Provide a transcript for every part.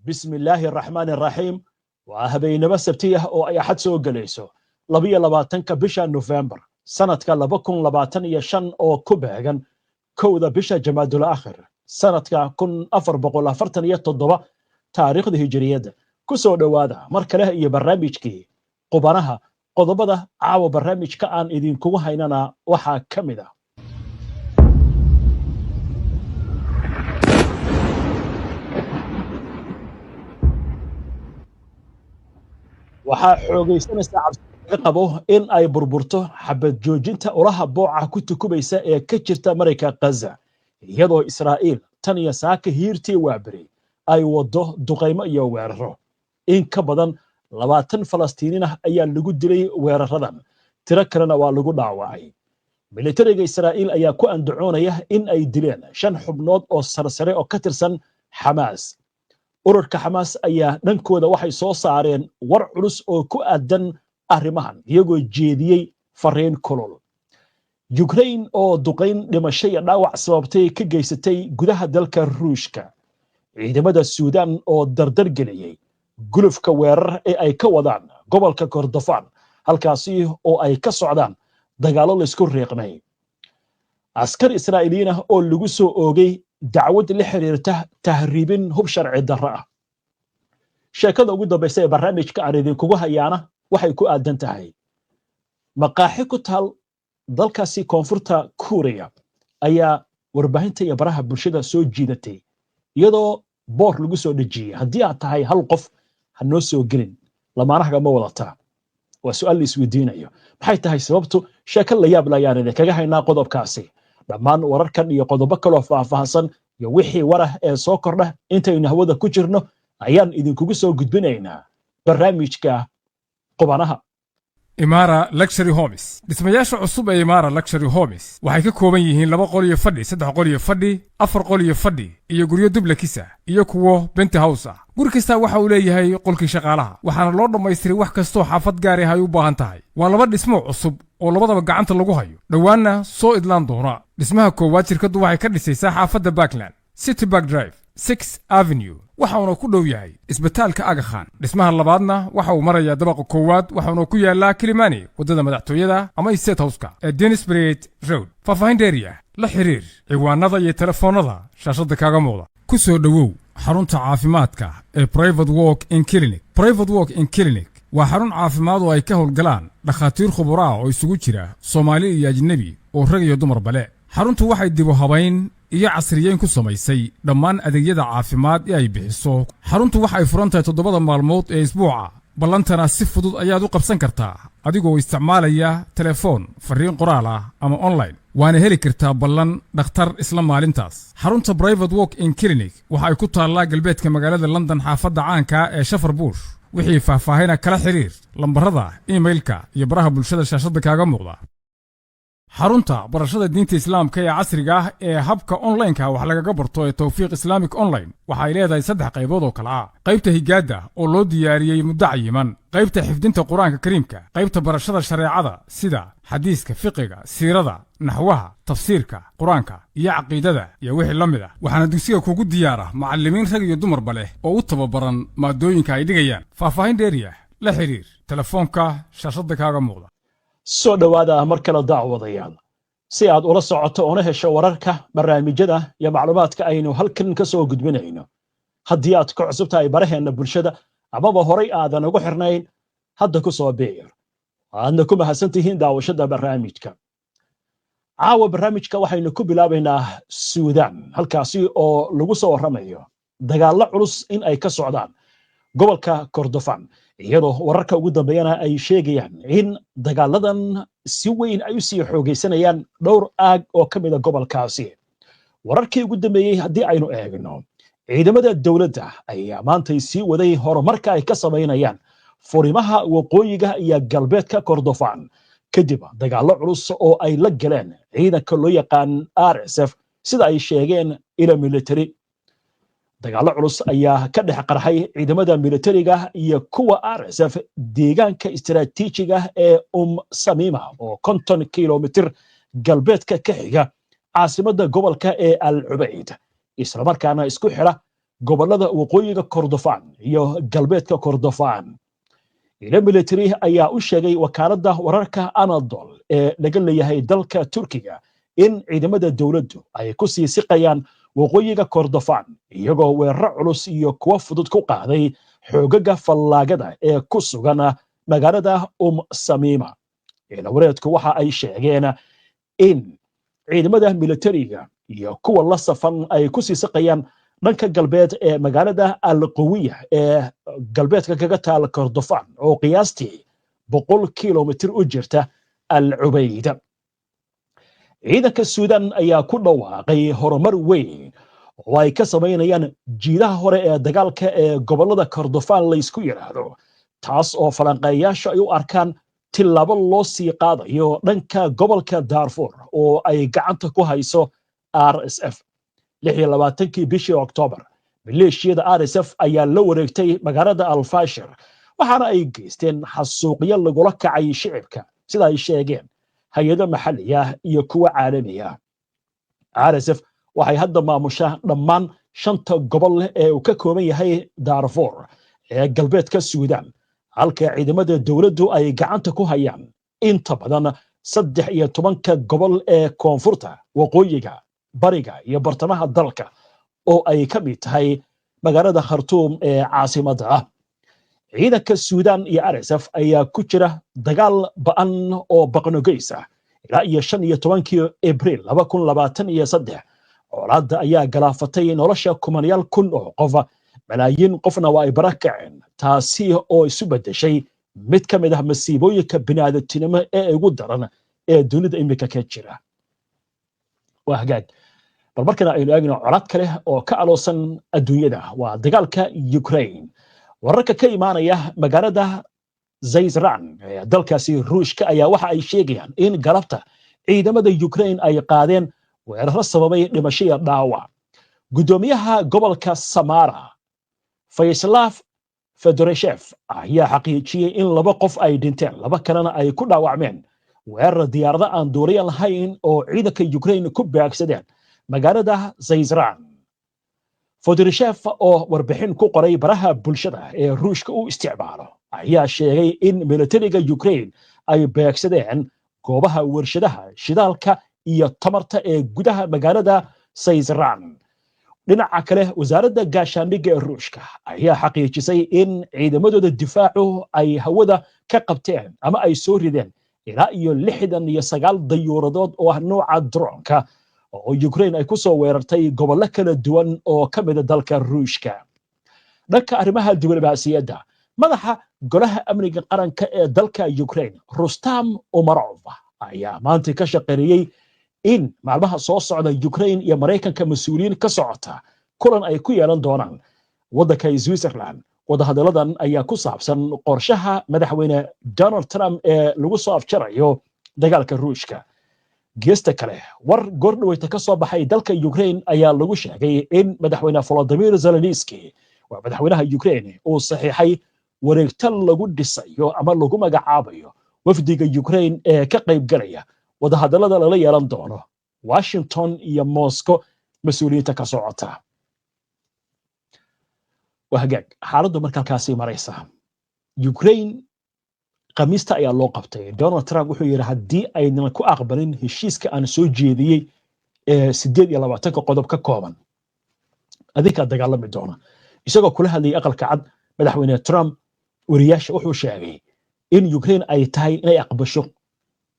Bismi illaahi araxmaani araxiim. Waa habeennimo Sabti ah oo ay Axad soo gelayso, 22-ka bisha Nofembar sanadka 2025, oo ku beegan 1-da bisha Jamaadul Aakhir sanadka 1447 taariikhda Hijiriyadda. Ku soo dhowaada mar kale iyo barnaamijkii Qubanaha. Qodobada caawa barnaamijka aan idinkugu haynana waxaa ka mid ah: Waxaa xoogaysanaysaa cabsi laga qabo in ay burburto xabad joojinta ulaha booca ku tukubaysa ee ka jirta marayka Ghaza, iyadoo Israa'iil tan iyo saaka hiirtii waaberi ay waddo duqaymo iyo weeraro. In ka badan 20 Falastiiniin ah ayaa lagu dilay weeraradan, tiro kalena waa lagu dhaawacay. Militariga Israa'iil ayaa ku andacoonaya in ay dileen shan xubnood oo sarsare oo ka tirsan Xamaas. Ururka Xamaas ayaa dhankooda waxay soo saareen war culus oo ku aadan arrimahan, iyagoo jeediyey fariin kulul. Ukrain oo duqayn dhimasho iyo dhaawac sababtay ka geysatay gudaha dalka Ruushka. Ciidamada Suudaan oo dardar geliyey gulufka weerar ee ay ka wadaan gobolka Kordofaan, halkaasi oo ay ka socdaan dagaallo laysku riiqmay. Askar Israa'iiliyiin ah oo lagu soo oogay dacwad la xiriirta tahriibin hub sharci darro ah. Sheekada ugu dambaysa ee barnaamijka aan idinkugu hayaana waxay ku aadan tahay maqaaxi ku taal dalkaasi Koonfurta Kuuriya ayaa warbaahinta iyo baraha bulshada soo jiidatay, iyadoo boor lagu soo dhejiyey: "Haddii aad tahay hal qof, ha noo soo gelin. Lamaanahaga ma wadataa?" Waa su'aal la isweydiinayo. Maxay tahay sababtu? Sheeko la yaab la ayaan idinkaga haynaa qodobkaasi. Dhammaan wararkan iyo qodobo kaloo faahfaahsan iyo wixii warah ee soo kordha intaynu hawada ku jirno ayaan idinkugu soo gudbinaynaa barnaamijka Qubanaha. Imaara Luxury Homes. Dhismayaasha cusub ee Imaara Luxury Homes waxay ka kooban yihiin 2 qol iyo fadhi, 3 qol iyo fadhi, 4 qol iyo fadhi iyo guryo duplex ah iyo kuwo penthouse ah. Guri kastaa waxa uu leeyahay qolkii shaqaalaha, waxaana loo dhammaystiray wax kastoo xaafad gaari ah ay u baahan tahay. Waa laba dhismo cusub oo labadaba gacanta lagu hayo, dhowaanna soo idlaan doona. Dhismaha koowaad shirkaddu waxay ka dhisaysaa xaafadda Parkland, City Park Drive, 6 Avenue, waxauna ku dhow yahay isbitaalka Aga Khan. Dhismaha labaadna waxa uu marayaa dabaqa koowaad, waxauna ku yaallaa Kilimani, waddada madaxtooyada ama State Houseka ee Denisbrid Road. Faahfaahin dheeriya la xiriir ciwaanada iyo telefoonnada shaashadda kaaga muuqda. Ku soo dhowow xarunta caafimaadka ee Private Walk in Clinic. Private Walk in Clinic waa xarun caafimaad oo ay ka howlgalaan dhakhaatiir khuburo ah oo isugu jira Soomaali iyo ajnebi oo rag iyo dumarba leh. Xaruntu waxay dibu habayn iyo casriyeyn ku samaysay dhammaan adeegyada caafimaad ee ay bixiso. Xaruntu waxay furan tahay 7-da maalmood ee isbuuca. Ballantana si fudud ayaad u qabsan kartaa adigoo isticmaalaya telefoon, farriin qoraal ah ama online, waana heli kartaa ballan dhakhtar isla maalintaas. Xarunta Private Walk in Clinic waxa ay ku taallaa galbeedka magaalada London, xaafadda caanka ee Shepherd's Bush. Wixii faahfaahina kala xiriir lambarrada, emailka iyo baraha bulshada shaashadda kaaga muuqda. Xarunta barashada diinta Islaamka ee casriga ah ee habka onlineka wax lagaga barto ee Towfiiq Islamic Online waxa ay leedahay saddex qaybood oo kale ah: qaybta higaadda oo loo diyaariyey muddo cayiman, qaybta xifdinta Qur-aanka Kariimka, qaybta barashada shareecada sida xadiiska, fiqiga, siirada, naxwaha, tafsiirka Qur-aanka iyo caqiidada iyo wixii la mid ah. Waxaana dugsiga kugu diyaara macallimiin rag iyo dumarba leh oo u tababaran maadooyinka ay dhigayaan. Faahfaahin dheeriya la xidhiir telefoonka shaashadda kaaga muuqda. Soo dhowaada mar kale, daawadayaal. Si aad ula socoto oona hesho wararka, barnaamijyada iyo macluumaadka aynu halkan ka soo gudbinayno, haddii aad ka cusub tahay baraheenna bulshada amaba horay aadan ugu xirnayn, hadda ku soo biir. Aadna ku mahadsan tihiin daawashada barnaamijka. Caawa barnaamijka waxaynu ku bilaabaynaa Suudaan, halkaasi oo lagu soo warramayo dagaallo culus in ay ka socdaan gobolka Kordofan, iyadoo wararka ugu dambeeyana ay sheegayaan in dagaaladan si weyn ay u sii xoogaysanayaan dhowr aag oo ka mida gobolkaasi. Wararkii ugu dambeeyey haddii aynu eegno, ciidamada dowladda ayaa maantay sii waday horumarka ay ka samaynayaan furimaha waqooyiga iyo galbeedka Kordofan, kadib dagaallo culus oo ay la galeen ciidanka loo yaqaan RSF, sida ay sheegeen ila military. Dagaallo culus ayaa ka dhex qarxay ciidamada militariga iyo kuwa RSF deegaanka istaraatiijiga ee Samiima oo 50 kilomitir galbeedka ka xiga caasimadda gobolka ee Al Cubayd, islamarkaana isku xidha Gobollada Waqooyiga Kordofaan iyo Galbeedka Kordofaan. Ilo military ayaa u sheegay wakaaladda wararka Anadol ee laga leeyahay dalka Turkiga in ciidamada dowladdu ay ku sii siqayaan Waqooyiga Kordofaan, iyagoo weeraro culus iyo kuwo fudud ku qaaday xoogaga fallaagada ee ku sugan magaalada Samiima. Ciidawareedku waxa ay sheegeen in ciidamada militariga iyo kuwa la safan ay ku sii siqayaan dhanka galbeed ee magaalada Alqawiya ee galbeedka kaga taal Kordofaan, oo qiyaastii 100 kilomitir u jirta Al Cubayda. Ciidanka Suudan ayaa ku dhawaaqay horumar weyn oo ay ka samaynayaan jiidaha hore ee dagaalka ee gobollada Kordofaan laysku yidhaahdo, taas oo falanqeeyaasha ay u arkaan tillaabo loo sii qaadayo dhanka gobolka Daarfuur oo ay gacanta ku hayso RSF. 26-kii bishii Oktoobar, maleeshiyada RSF ayaa la wareegtay magaalada Alfashir, waxaana ay geysteen xasuuqyo lagula kacay shicibka, sida ay sheegeen hay-ado maxalli ah iyo kuwa caalami ah. RSF waxay hadda maamushaa dhammaan shanta gobol ee uu ka kooban yahay Daarfuur ee galbeedka Suudaan, halka ciidamada dowladdu ay gacanta ku hayaan inta badan 13-ka gobol ee koonfurta, waqooyiga, bariga iyo bartamaha dalka, oo ay ka mid tahay magaalada Khartuum ee caasimadda ah. Ciidanka Suudaan iyo RSF ayaa ku jira dagaal ba'an oo baqnogeys ah ilaa iyo 15-kii Abriil 2023. Colaadda ayaa galaafatay nolosha kumanayaal kun oo qof, malaayiin qofna waa ay bara kaceen, taasi oo isu beddeshay mid ka mid ah masiibooyinka bini'aadantinimo ee ugu daran ee dunida imika ka jira. Waa hagaag, bal markana aynu eegno colaad kale oo ka aloosan adduunyada, waa dagaalka Ukraine. Wararka ka imaanaya magaalada Zayzran ee dalkaasi Ruushka ayaa waxa ay sheegayaan in galabta ciidamada Ukraine ay qaadeen weeraro sababay dhimasho iyo dhaawac. Guddoomiyaha gobolka Samara, Vyacheslav Fedoreshev, ayaa xaqiijiyey in laba qof ay dhinteen, laba kalena ay ku dhaawacmeen weerar diyaarado aan duuliya lahayn oo ciidanka Ukraine ku beegsadeen magaalada Zayzran. Fedoreshev oo warbixin ku qoray baraha bulshada ee Ruushka u isticmaalo ayaa sheegay in militariga Ukraine ay beegsadeen goobaha warshadaha shidaalka iyo tamarta ee gudaha magaalada Sayzran. Dhinaca kale, wasaaradda gaashaandhigga ee Ruushka ayaa xaqiijisay in ciidamadooda difaacu ay hawada ka qabteen ama ay soo rideen ilaa iyo 69 dayuuradood oo ah nooca dronka oo Ukraine ay ku soo weerartay gobollo kala duwan oo ka mida dalka Ruushka. Dhanka arrimaha diblomaasiyadda, madaxa golaha amniga qaranka ee dalka Ukraine, Rustam Umarov, ayaa maanta ka shaqeeyey in maalmaha soo socda Ukraine iyo Maraykanka mas-uuliyiin ka socota kulan ay ku yeelan doonaan waddanka Switzerland. Wadahadalladan ayaa ku saabsan qorshaha madaxweyne Donald Trump ee lagu soo afjarayo dagaalka Ruushka. Geesta kale, war goordhaweyta ka soo baxay dalka Ukraine ayaa lagu sheegay in madaxweyne Volodymyr Zelensky, waa madaxweynaha Ukraine, uu saxiixay wareegto lagu dhisayo ama lagu magacaabayo wafdiga Ukraine ee ka qaybgalaya wadahadallada lala yeelan doono Washington iyo Moscow mas-uuliyiinta ka socota. Waa hagaag, xaaladdu marka halkaasi maraysa, Ukraine Khamiista ayaa loo qabtay. Donald Trump wuxuu yidhi, haddii aynan ku aqbalin heshiiska aan soo jeediyey ee 28-ka qodob ka kooban, adinkaa dagaalami doona. Isagoo kula hadlayay Aqalka Cad, madaxweyne Trump wariyaasha wuxuu sheegay in Ukraine ay tahay inay aqbasho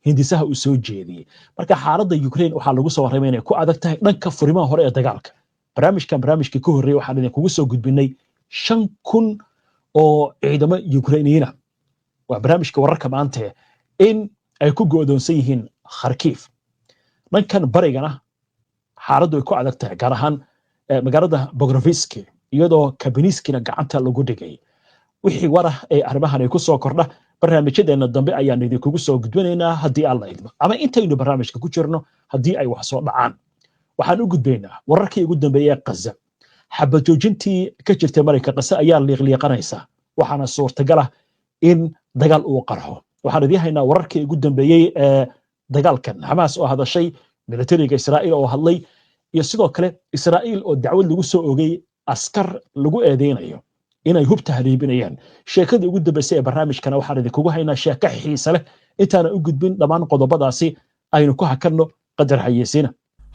hindisaha uu soo jeediyey. Marka xaaladda Ukraine waxaa lagu soo warramay inay ku adag tahay dhanka furimaha hore ee dagaalka. Barnaamijkan, barnaamijkii ka horreeyey, waxaan idinkugu soo gudbinay 5000 oo ciidamo Ukrainiyiina, waa barnaamijka wararka maanta, in ay ku go'doonsan yihiin Kharkiv. Dhankan barigana xaaladdu ay ku adag tahay, gaar ahaan magaalada Pokrovsk, iyadoo Kabiniskina gacanta lagu dhigay. Wixii warah ee arrimahan ay ku soo kordha, barnaamijyadeena dambe ayaan idinkugu soo gudbinaynaa haddii Alla idmo, ama intaynu barnaamijka ku jirno haddii ay wax soo dhacaan. Waxaan u gudbaynaa wararkii ugu dambeeyey ee Qaza. Xabad joojintii ka jirtay marinka Qasa ayaa liiqliiqanaysa, waxaana suurtagal ah in dagaal uu qarxo. Waxaan idiin haynaa wararkii ugu dambeeyey ee dagaalkan, Xamaas oo hadashay, militariga Israa'iil oo hadlay, iyo sidoo kale Israa'iil oo dacwad lagu soo ogay Askar lagu eedeynayo inay hub tahriibinayaan. Sheekadii ugu dambaysay ee barnaamijkana waxaan idinkugu haynaa sheeko xiise leh. Intaana u gudbin dhammaan qodobadaasi, aynu ku hakanno qadar xayeysiina.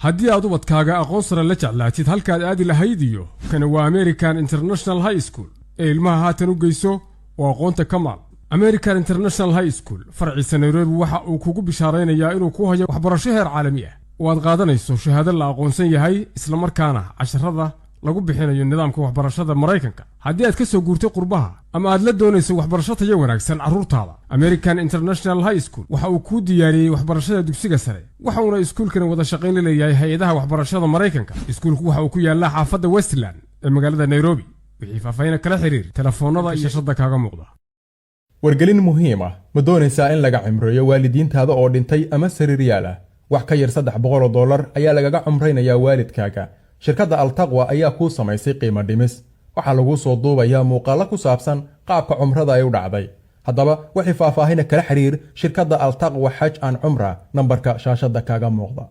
Haddii aad ubadkaaga aqoon sare la jeclaatid, halkaad aadi lahayd iyo kani waa American International High School ee ilmaha haatan u geyso oo aqoonta ka maal. American International High School farciisa Nairobi waxa uu kugu bishaaraynayaa inuu ku hayo waxbarasho heer caalami ah oo aad qaadanayso shahaado la aqoonsan yahay, islamarkaana casharada lagu bixinayo nidaamka waxbarashada Maraykanka. Haddii aad ka soo guurtay qurbaha ama aad la doonayso waxbarasho tayo wanaagsan carruurtaada, American International High School waxa uu kuu diyaariyey waxbarashada dugsiga sare, waxa uuna iskuulkani wada shaqayn la leeyahay hay-adaha waxbarashada Maraykanka. Iskuulku waxa uu ku yaallaa xaafadda Westland ee magaalada Nairobi. Wixii faahfaahin kala xiriir telefoonnada iyo shashada kaaga muuqda. Wargelin muhiim ah: ma doonaysaa in laga cimreeyo waalidiintaada oo dhintay ama sariiryaal ah? Wax ka yar $300 ayaa lagaga cumraynayaa waalidkaaga. Shirkadda Altaqwa ayaa kuu samaysay qiimo dhimis. Waxaa laguu soo duubayaa muuqaallo ku saabsan qaabka cumrada ay u dhacday. Haddaba wixii faahfaahina kala xiriir shirkadda Altaqwa Xaj and Cumra, nambarka shaashadda kaaga muuqda.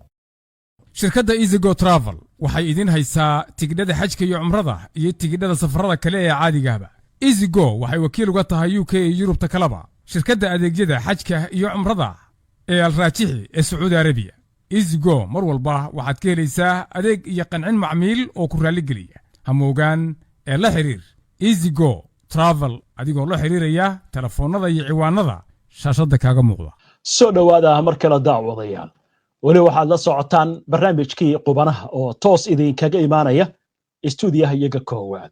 Shirkadda EasyGo Travel waxay idin haysaa tigidhada xajka iyo cumrada iyo tigidhada safarada kale ee caadigahba. EasyGo waxay wakiil uga tahay UK iyo Yurubta kaleba shirkadda adeegyada xajka iyo cumrada ee Alraajixi ee Sacuudi Arabiya. EasyGo mar walba waxaad ka helaysaa adeeg iyo qancin macmiil oo ku raalligeliya. Hamoogaan ee la xidhiir EasyGo Travel adigoo la xidhiiraya telefoonnada iyo ciwaanada shaashadda kaaga muuqda. Soo dhowaada mar kale, daawadayaal. Weli waxaad la socotaan barnaamijkii Qubanaha oo toos idinkaga imaanaya istuudiyaha iyaga koowaad.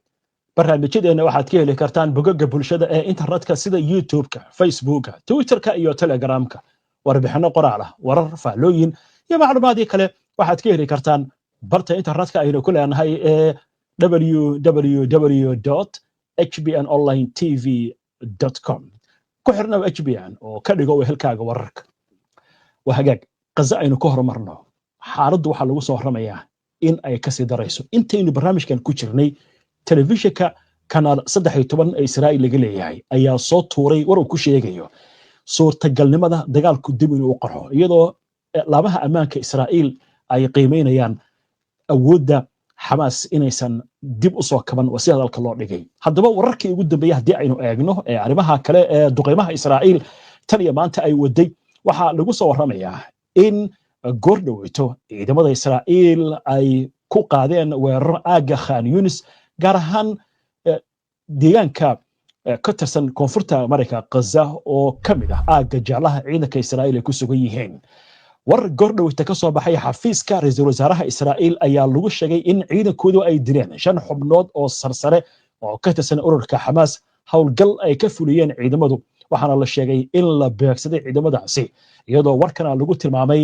Barnaamijyadeenna waxaad ka heli kartaan bogagga bulshada ee internetka sida YouTube-ka, Facebooka, Twitterka iyo Telegramka. Warbixinno qoraal ah, warar, faallooyin iyo macluumaadii kale waxaad ka heli kartaan barta internetka aynu ku leenahay ee www hbn online tv com. Ku xirnow HBN oo ka dhigo wehelkaaga wararka. Waa hagaag. Qaza aynu ka horumarno. Xaaladdu waxaa lagu soo warramayaa in ay kasii darayso. Intaynu barnaamijkan ku jirnay, telefishinka Kanaal 13 ee Israa'iil laga leeyahay ayaa soo tuuray war uu ku sheegayo suurtagalnimada dagaalku dib inuu u qarxo, iyadoo laamaha ammaanka Israa'iil ay qiimeynayaan awoodda Xamaas inaysan dib u soo kaban, waa si hadalka loo dhigay. Haddaba wararkii ugu dambeeyey haddii aynu eegno ee arrimaha kale ee duqeymaha Israa'iil tan iyo maanta ay waday, waxaa lagu soo warramayaa in goor dhoweyto ciidamada Israa'iil ay ku qaadeen weeraro aagga Khan Yunis, gaar ahaan deegaanka ka tirsan koonfurta Marayka Ghaza oo ka mid ah aagga jeclaha ciidanka Israa'iil ay ku sugan yihiin. War goordhoweyta ka soo baxay xafiiska ra-iisul wasaaraha Israa'iil ayaa lagu sheegay in ciidankoodu ay dileen shan xubnood oo sarsare oo ka tirsan ururka Xamaas, howlgal ay ka fuliyeen ciidamadu. Waxaana la sheegay in la beegsaday ciidamadaasi, iyadoo warkana lagu tilmaamay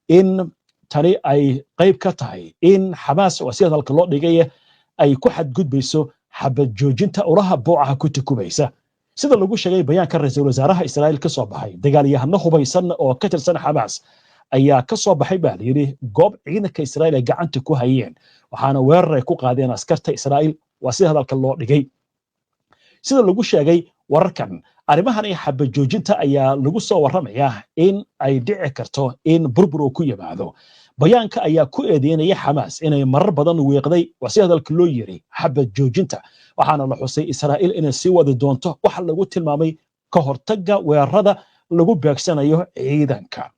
in tani ay qayb ka tahay in Xamaas, oo si hadalka loo dhigay, ay ku xadgudbayso xabad joojinta ulaha boocaha ku tukubaysa. Sida lagu sheegay bayaanka ra-iisul wasaaraha Israa'iil ka soo baxay, dagaalyahano hubaysan oo ka tirsan Xamaas ayaa ka soo baxay, baa layidhi, goob ciidanka Israa'iil ay gacanta ku hayeen, waxaana weerar ay ku qaadeen askarta Israa'iil, waa sida hadalka loo dhigay. Sida lagu sheegay wararkan, arrimahan iyo xabad joojinta ayaa lagu soo warramayaa in ay dhici karto in burbur uu ku yimaado. Bayaanka ayaa ku eedeynaya Xamaas inay marar badan wiiqday, waa si hadalka loo yiri, xabad joojinta, waxaana la xusay Israa'iil inay sii wadi doonto waxa lagu tilmaamay ka hortagga weerarada lagu beegsanayo ciidanka.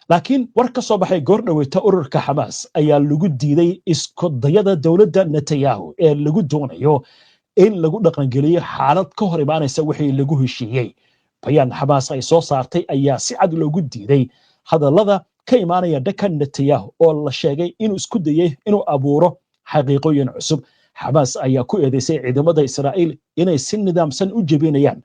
Laakiin war ka soo baxay goor dhoweyta ururka Xamaas ayaa lagu diiday isku dayada dowladda Netanyahu ee lagu doonayo in lagu dhaqangeliyo xaalad ka hor imaanaysa wixii lagu heshiiyey. Bayaan Xamaas ay soo saartay ayaa si cad loogu diiday hadallada ka imaanaya dhanka Netanyahu oo la sheegay inuu isku dayey inuu abuuro xaqiiqooyin cusub. Xamaas ayaa ku eedeysay ciidamada Israa'iil inay si nidaamsan u jebinayaan.